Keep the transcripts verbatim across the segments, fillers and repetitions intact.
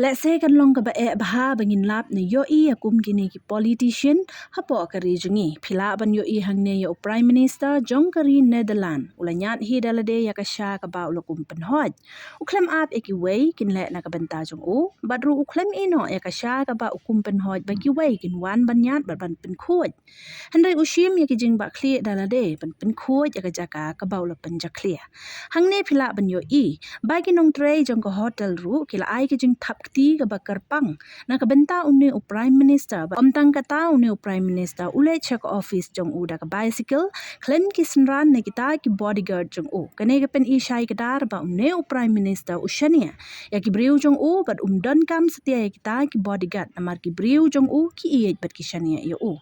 Lehse kan long kaba eh bha ba ngin lap ne ïohi ïa kum kine ki politician hapoh ka ri jong ngi. Phi lah ban ïohi hangne ïa u Prime Minister jong ka ri Netherlands, u la ñiad hi da lade ïa ka sha kaba u la kum pynhoid. U khlem ap ïa kiwei kin leh na ka bynta jong u, bad ruh u khlem ïeh noh ïa ka sha kaba u kum pynhoid ba kiwei kin wan ban ñiad bad ban pynkhuid. Hynrei u shim ïa ki jingbakla da lade ban pynkhuid ïa ka jaka kaba u la pynjakhlia. Hangne phi lah ban ïohi ba ki nongtrei jong ka hotel ruh ki la ai ki jingthap kti kaba kyrpang na ka bynta une u Prime Minister. Bad ym tang kata, une u Prime Minister u leit sha ka office jong u da ka bicycle, khlem ki synran ne kita ki bodyguard jong u. Kane ka pyni shai kdar ba une u Prime Minister u shaniah ïa ki briew jong u bad um donkam satia ïa kita ki bodyguard, namar ki briew jong u ki ïeit bad ki shaniah ïa u.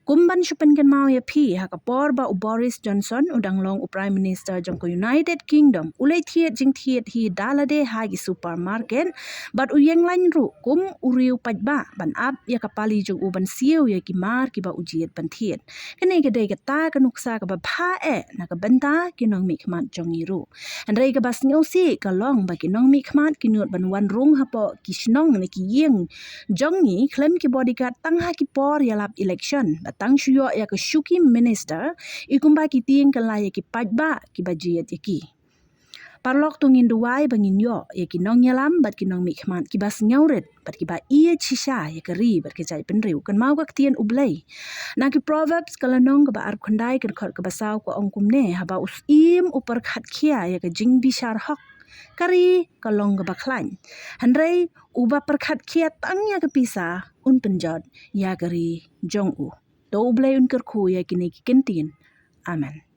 Kum ban shu pynkynmaw ïa phi, ha ka por ba u Boris Johnson u dang long u Prime Minister jong ka United Kingdom, u leit thied jingthied hi da lade ha ki supermarket bad u ïeng lain ruh kum u riew paidbah ban ap ïa ka pali jong u ban siew ïa ki mar kiba u jied ban thied. Kane ka dei kata ka nuksa kaba bha eh na ka bynta ki nongmihkhmat jong ngi ruh. Hynrei kaba sngewsih ka long ba ki nongmihkhmat ki nud ban wan rung hapoh ki shnong ne ki ïing jong ngi khlem ki bodyguard tang ha ki por ïalap election, ba tang shu ïoh ïa ka shuki minister, i kumba ki tieng kylla ïa ki paidbah kiba jied ïa ki. Paralok, to ngin duwai ba ngin ïoh ïa ki nongïalam bad ki nongmihkhmat kiba sngewrit bad kiba ïeit shisha ïa ka ri bad ka jaitbynriew. Kynmaw ka ktien U Blei na ki Proverbs ka lynnong kaba arphew khyndai, ka dkhot kaba saw, ka ong kumne: haba u syiem u pyrkhat khia ïa ka jingbishar hok, ka ri ka long kaba khlaiñ. Hynrei uba pyrkhat khia tang ïa ka pisa un pynjot ïa ka ri jong u. To U Blei un kyrkhu ïa kine ki ktien. Amen.